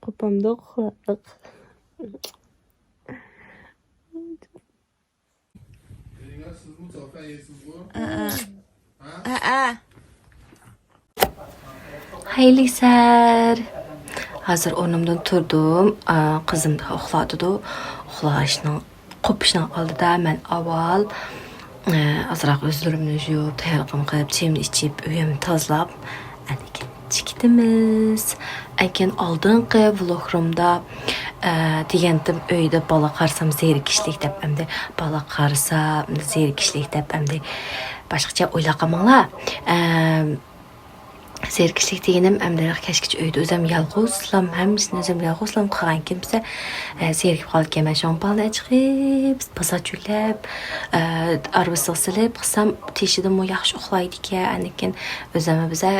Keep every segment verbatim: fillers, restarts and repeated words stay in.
قوپامدۇق، خورلۇق. ھەيلى سەر. ھازىر ئورنۇمدىن تۇردۇم. ئا، قىزىم ئۇخلاۋاتىدۇ. ئۇخلاشنىڭ، قوپۇشنىڭ ئالدىدا مەن ئاۋۋال، ئا، ئازراق يۈزلىرىمنى يۇيۇپ، تەييارلىقىمنى قىلىپ، چېيىمنى ئىچىپ، ئۆيۈمنى تازىلاپ، ئەندىكىن چىقىپ كېتىمىز. ئەنكىن ئالدىنقى ۋلوگلىرىمدا، ئە، دېگەنتىم، ئۆيدە بالا قارىسام زېرىكىشلىك دەپ، ئەمدى بالا قارىسام زېرىكىشلىك دەپ، ئەمدى باشقىچە ئويلاپ قالماڭلار. ئە، زېرىكىشلىك دېگىنىم، ئەمدى كەچكىچە ئۆيدە ئۆزۈم يالغۇزلام، ھەممىسىنى ئۆزۈم يالغۇزلام قىلغانكىن بىزە، ئە، زېرىكىپ قالىدىكەنمەن. شۇڭا بالىنى چىقىپ، بازار چۆلەپ، ئە، ئاربىسىغا سېلىپ قىلسام، تېشىدىمۇ ياخشى ئۇخلايدىكەن. ئەنكىن ئۆزۈم بىزە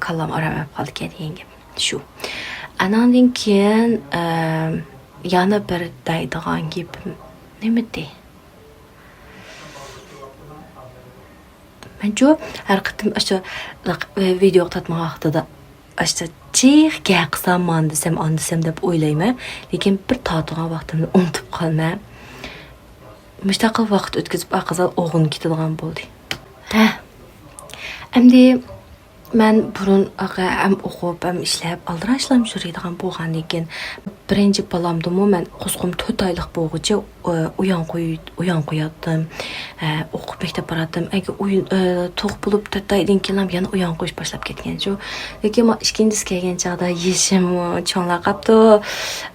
كاللام ئارام ئېلىپ قالىدىكەن دېگەن گەپ. شۇ. ئاناندىن كېيىن، ئە، يەنە بىر دەيدىغان گېپىم نېمىدى؟ مەنچۇ ھەر قېتىم ئاشۇ ۋىدېو تارتمىغان ۋاقتىدا ئاشۇ جىق گەپ قىلسام، مانا دېسەم، ئانا دېسەم دەپ ئويلايمەن. لېكىن بىر تارتىدىغان ۋاقتىمدا ئۇنتۇپ قالىمەن. مۇشۇنداق قىلىپ ۋاقىت ئۆتكۈزۈپ، ئاقىزال ئوغۇن كېتىدىغان بولدى. ھە. ئەمدى مەن بۇرۇن ئاقا ھەم ئوقۇپ، ھەم ئىشلەپ، ئالدىراشلام يۈرىدىغان بولغاندىن كېيىن، بىرىنچى بالامدىمۇ مەن قوزغىم تۆت ئايلىق بولغۇچە، ئۇ، ئويان قوي-، ئويان قوياتتىم. ئە، ئوقۇپ مەكتەپ باراتتىم. ئەگەر ئويۇن، ئە، تۇغۇپ بولۇپ تۆت ئايدىن كېيىنلا يەنە ئويان قويۇش باشلاپ كەتكەن شۇ. لېكىن ما ئىككىنچىسى كەلگەن چاغدا يېشىممۇ چوڭلاپ قاپتۇ.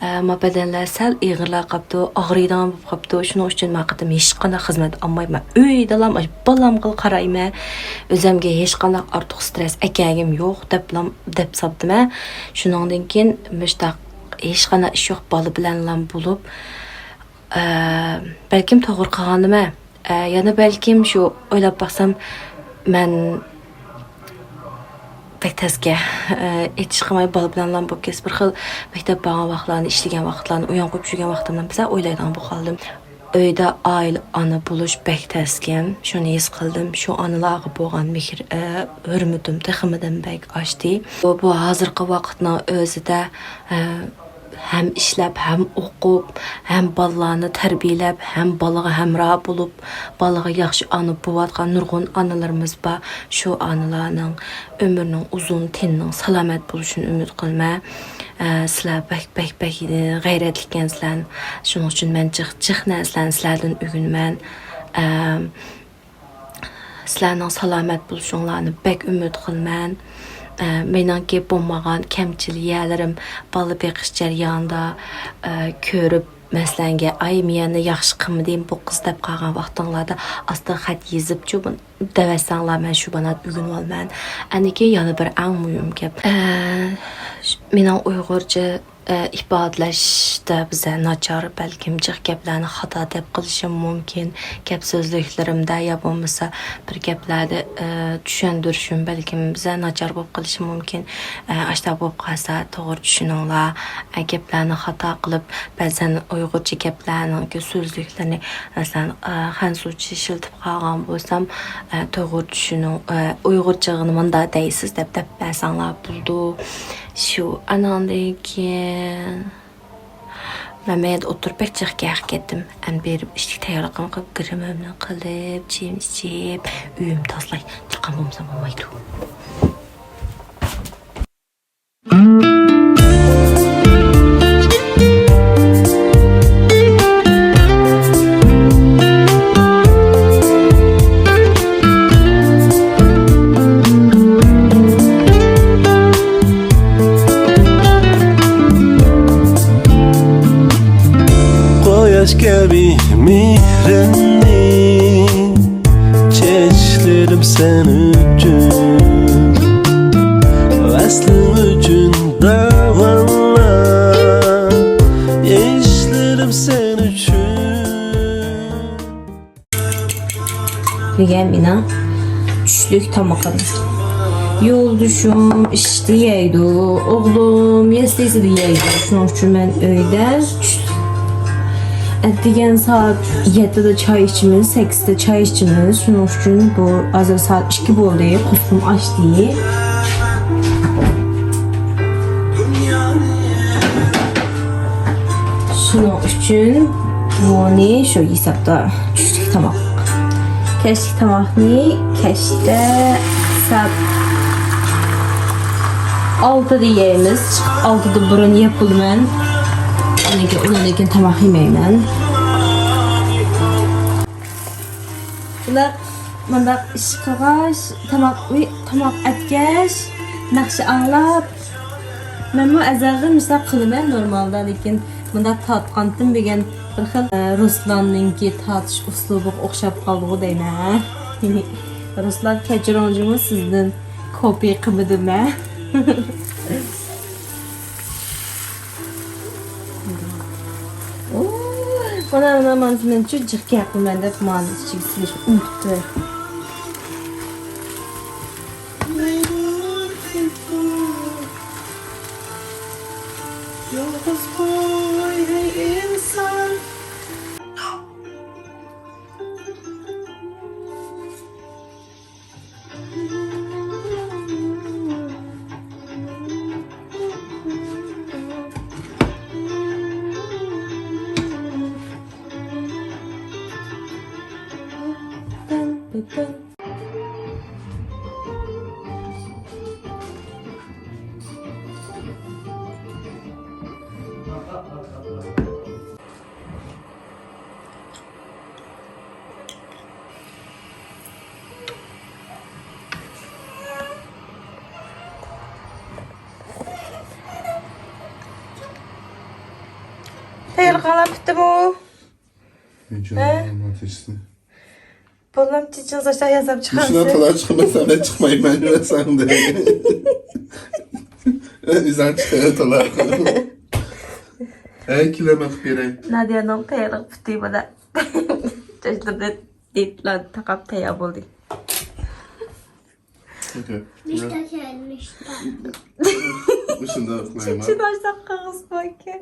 ئە، ما بەدەنلەر سەل ئېغىرلاپ قاپتۇ، ئاغرىيدىغان بولۇپ قاپتۇ. شۇنىڭ ئۈچۈن ما قېتىم ھېچقانداق خىزمەت ئالمايمەن. ئۆيدىلا ئاشۇ بالامغىلا قارايمەن. ئۆزۈمگە ھېچقانداق ئارتۇق سترېس ئەكەلگۈم يوق دەپلا، دەپ ساپتىمەن. شۇنىڭدىن كېيىن مۇشتاق ھېچقانداق ئىش يوق، بالا بىلەنلا بولۇپ، ئە، بەلكىم توغرا قىلغاندىمەن. ئە، يەنە بەلكىم شۇ ئويلاپ باقسام، مەن بەك تەسكە، ئە، ئېچىش قىلماي بالا بىلەنلا بولۇپ كەتسە، بىر خىل مەكتەپ بارغان ۋاقىتلارنى، ئىشلىگەن ۋاقىتلارنى، ئويان قويۇپ يۈرگەن ۋاقتىمنى بىزە ئويلايدىغان بولۇپ قالدىم. ئۆيدە ئائىلە ئانا بولۇش بەك تەسكەن، شۇنى ھېس قىلدىم. شۇ ئانىلارغا بولغان مېھىر، ئە، ھۆرمىتىم تېخىمۇدىن بەك ئاشتى. بۇ، بۇ ھازىرقى ۋاقىتنىڭ ئۆزىدە، ئە، ھەم ئىشلەپ، ھەم ئوقۇپ، ھەم بالىلارنى تەربىيەلەپ، ھەم بالىغا ھەمراھ بولۇپ، بالىغا ياخشى ئانا بولۇۋاتقان نۇرغۇن ئانىلىرىمىز بار. شۇ ئانىلارنىڭ ئۆمرىنىڭ ئۇزۇن، تېنىنىڭ سالامەت بولۇشىنى ئۈمىد قىلىمەن. ئە، سىلەر بەك، بەك، بەك، ئە، غەيرەتلىككەنسىلەر. شۇنىڭ ئۈچۈن مەن جىق، جىق نەرسىلەرنى سىلەردىن ئۆگىنىمەن. ئە، سىلەرنىڭ سالامەت بولۇشۇڭلارنى بەك ئۈمىد قىلىمەن. ئە، مېنىڭكى بولمىغان كەمچىل يەرلىرىم بالا بېقىش جەريانىدا، ئە، كۆرۈپ، مەسىلەنگە، «ئاي، مېنى ياخشى قىلمىدىم بۇ قىز» دەپ قالغان ۋاقتىڭلاردا ئاستا خەت يېزىپچۇ، بۇنى دەۋەتسەڭلار، مەن شۇ بانات ئۆگىنىۋالىمەن. ئەنىكى يەنە بىر ئەڭ مۇھىم گەپ. ئە، مېنىڭ ئۇيغۇرچە، ئە، ئىپادىلەشتە بىزە ناچار، بەلكىم جىق گەپلەرنى خاتا دەپ قېلىشىم مۇمكىن. گەپ سۆزلۈكلىرىمدە يا بولمىسا بىر گەپلەردە، ئە، چۈشەندۈرۈشۈم بەلكىم بىزە ناچار بولۇپ قېلىشى مۇمكىن. ئە، ئاشۇنداق بولۇپ قالسا توغرا چۈشىنىڭلار. ئە، گەپلەرنى خاتا قىلىپ، بەزەن ئۇيغۇرچە گەپلەرنىڭكى سۆزلۈكلىرىنى، مەسىلەن، ئە، خەنزۇچە ئىشلىتىپ قالغان بولسام، ئە، توغرا چۈشىنىڭ، ئە، ئۇيغۇرچىغىنى مۇنداق دەيسىز دەپ دەپ بەرسەڭلار بولىدۇ. شۇ، ئاناندىن كېيىن مەن مەيەردە ئولتۇرۇپ بەك جىق گەپ كەتتىم. ئەمدى بېرىپ ئىشتىك تەييارلىقىمنى قىلىپ، گىرىمىمنى قىلىپ، چېيىمنى ئىچىپ، ئۆيۈمنى تازىلاي. چىققان بولمىسام بولمايدۇ. قۇياش كەبى مېھرىمنى چەچلىرىم سەن ئۈچۈن، ۋەسلىڭ ئۈچۈن داۋالار، ھېسلىرىم سەن ئۈچۈن. بۈگۈن مېنىڭ چۈشلۈك تامىقىم. يولدىشىم ئىشتا يەيدۇ، ئوغلۇم يەسلىسىدە يەيدۇ. شۇنىڭ ئۈچۈن مەن ئۆيدە چۈش-، ئەتىگەن سائەت يەتتىدە چاي ئىچىمىز، سەككىزدە چاي ئىچىمىز. شۇنىڭ ئۈچۈن بۇ ھازىر سائەت ئىككى بولدى، قوزغىم ئاچتى. شۇنىڭ ئۈچۈن بۇنى شۇ ھېسابتا چۈشلۈك تاماق. كەچلىك تاماقنى كەچتە سائەت ئالتىدا يەيمىز. ئالتىدىن بۇرۇن يەپ بولىمەن. ئۇنىڭدىن كېيىن، ئۇنىڭدىن كېيىن تاماق يېمەيمەن. بۇنداق، مۇنداق ئىش قىلغاچ، تاماق، ئۇي، تاماق ئەتكەچ، ناخشا ئاڭلاپ، مەنمۇ ئەزەلدىن مۇشۇنداق قىلىمەن نورمالدا، لېكىن مۇنداق تارتقانتىم بۈگۈن بىر خىل، ئە، رۇسلاننىڭكى تارتىش ئۇسلۇبىغا ئوخشاپ قالدىغۇ دەيمەن، ھە؟ رۇسلان، كەچۈرۈڭ جۇمۇ، سىزدىن كوپىي قىلمىدىم، ھە؟ ئوي، مانا، مانا، مانا، مەن شۇ جىق گەپ قىلىمەن دەپ، مانا ئىچىگە سېلىشنى ئۇنتۇپتۇ. يالغۇز قوي، ھەي ئىنسان. تەييارلىقىڭلار پۈتتىمۇ؟ ھە؟ بالام، چېچىڭىز ئاشۇنداق ياساپ چىقامسىز؟ مۇشۇنداق تولا چىقمىسا، مەن چىقمايمەن دېسەڭدە. ئۆزۈڭ چىقىۋەت تولا. ھەي، كېلەمەن، قىلىپ بېرەي. نادىيەنىڭ تەييارلىقى پۈتتى، مانا. چاچلىرىنى دېتلار تاقاپ تەييار بولدى. ئوكەي. نىشتا كەل، نىشتا. مۇشۇنداق قىلايما. چېچىنى ئاشۇنداق قىلغۇزما ئاكا.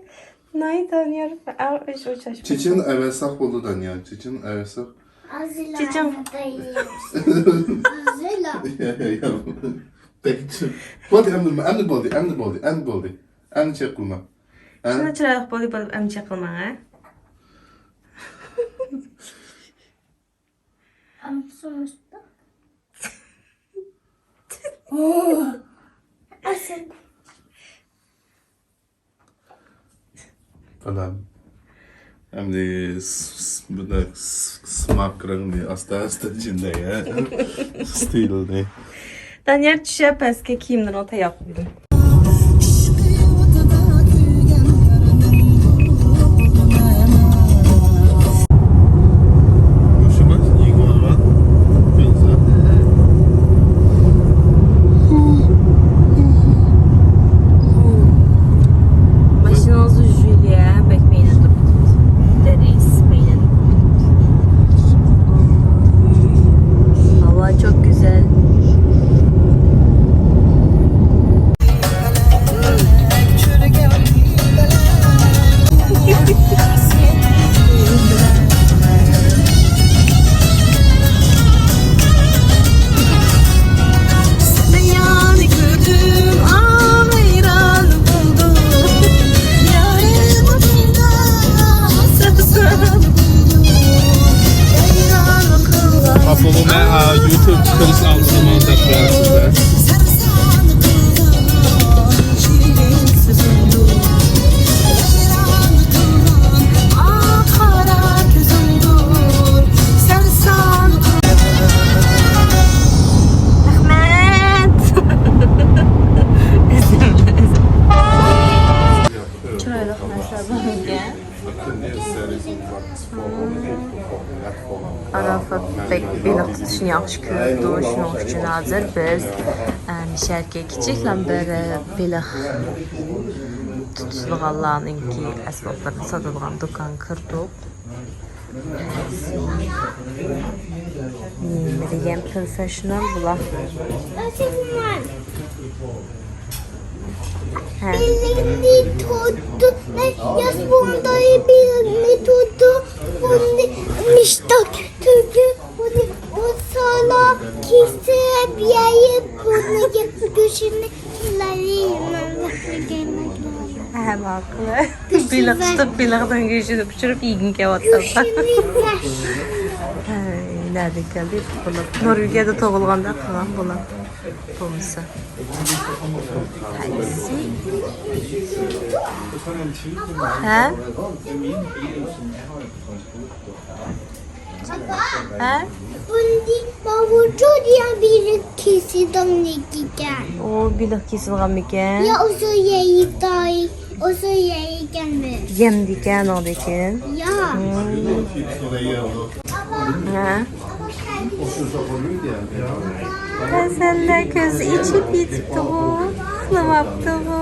ناي دانىيار، ئەڭ ئۆچ ئوچاش. چېچىنى ئەۋەتسەك بولىدۇ دانىيار، چېچىنى ئەۋەتسەك. چېچىڭ. بولدى، ئەمدى، ئەمدى بولدى، ئەمدى بولدى، ئەمدى بولدى. ئەمدى چېقىلما. ھە؟ شۇنداق چىرايلىق بولدى، بولدى، ئەمدى چېقىلماڭ، ھە؟ بالام. ئەمدى س-، س-، بۇنداق س-، سماك رەڭنى ئاستا-ئاستا جىندەي، ھە؟ ستىلنى. دانىيار، چۈشە پەسكە، كىيىملىرىڭنى تەييار قىلدىم. مۇشۇ ما يېڭى ئالغان بېنزا. ماشىنىڭىزدا ژۇليا بەك مەينەت تۇرۇپتۇ. دەرس مەينەت. ھاۋا çok güzel. ئاپىمۇ مەن، ئا، يۇتۇب چىقىرىش ئالدىدا ماڭا دەپ بېرەسىز-دە. رەھمەت. چىرايلىق نەرسىلەر بار ئىكەن. ئاراپات بەك بېلىق تۇتۇشنى ياخشى كۆرىدۇ، شۇنىڭ ئۈچۈن ھازىر بىز، ئە، مىشەركە كىچىكلا بىر، ئە، بېلىق تۇتىدىغانلارنىڭكى ئەسۋابلىرىنى ساتىدىغان دۇكانغا كىردۇق. نېمە دېگەن پروفېشنال بۇلار. ھە. بېلىقنى تۇتتۇم، ياز بولدى، بېلىقنى تۇتتۇم، بۇنى مىشتاق تۈگۈپ، بۇنى ئوسالا كېسىپ يەيپ، بۇنى گۆشىنى كېلەيمەن. ھەم ئارقىلى بېلىق تۇتۇپ، بېلىقنىڭ گۆشىنى پىشۇرۇپ يېگۈم كېلىۋاتىدۇ. ھەي، نەدىن كەلدى؟ بۇلار نورۋېگىيەدە تۇغۇلغاندا قىلغان بۇلار. بولمىسا. ھەي، ھە؟ ھە؟ بۇندى ماۋۇچۇ دېگەن بېلىق كېسىدىغانلىكىكەن. ئۇ بېلىق كېسىدىغانمىكەن؟ يا ئوشۇ يەيداي، ئوشۇ يەيكەنمۇ؟ يەمدىكەن ئۇنىڭدىكىن. يا. ھە؟ ھەسەنلەر كۆز ئېچىپ يېتىپتىغۇ، ئۇخلىماپتىغۇ.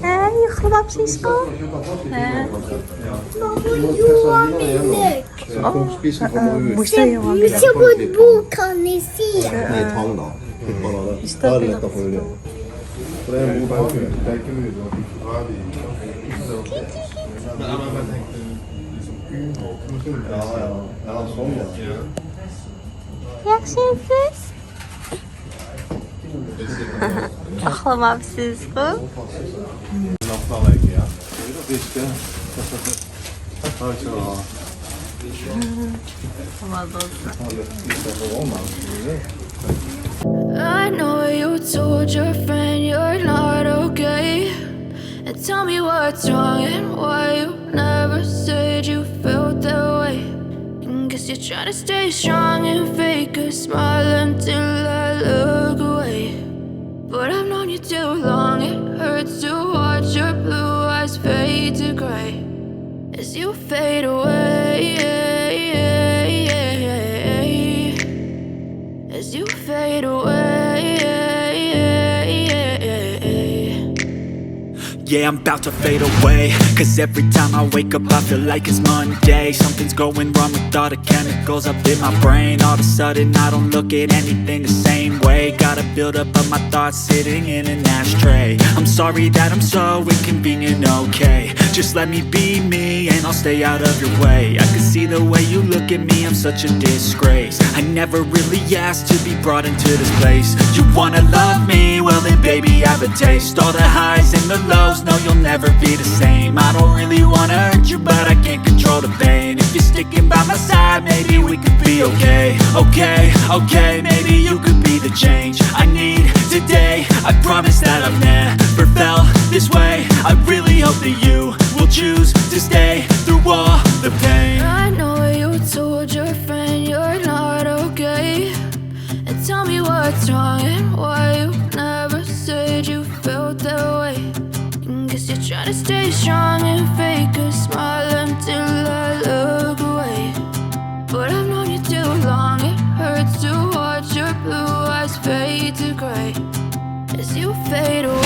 ھە، يۇخلىماپسىزغۇ؟ ھە. مۇشۇ يامان. مۇشۇ بۇ كالنىسى. ياخشىمسىز؟ ئۇخلىماپسىزغۇ؟ I know you told your friend you're not okay. And tell me what's wrong and why you never said you felt that way. And guess you're trying to stay strong and fake a smile until I look away. But I've known you too long, it hurts to watch your blue eyes fade to gray as you fade away. As you fade away. Yeah, I'm about to fade away. Cause every time I wake up, I feel like it's Monday. Something's going wrong with all the chemicals up in my brain. All of a sudden, I don't look at anything the same way. Gotta build up of my thoughts sitting in an ashtray. I'm sorry that I'm so inconvenient, okay? Just let me be me and I'll stay out of your way. I can see the way you look at me, I'm such a disgrace. I never really asked to be brought into this place. You wanna love me? Well then, baby, I have a taste. All the highs and the lows, no, you'll never be the same. I don't really wanna hurt you, but I can't control the pain. If you're sticking by my side, maybe we could be okay. Okay, okay, maybe you could be the change I need today. I promise that I've never felt this way. I really hope that you will choose to stay through all the pain. I know you told your friend you're not okay. And tell me what's wrong and why you never said you felt that way. And guess you're trying to stay strong and fake a smile until I look away. But I've known you too long, it hurts to watch your blue eyes fade to gray as you fade away.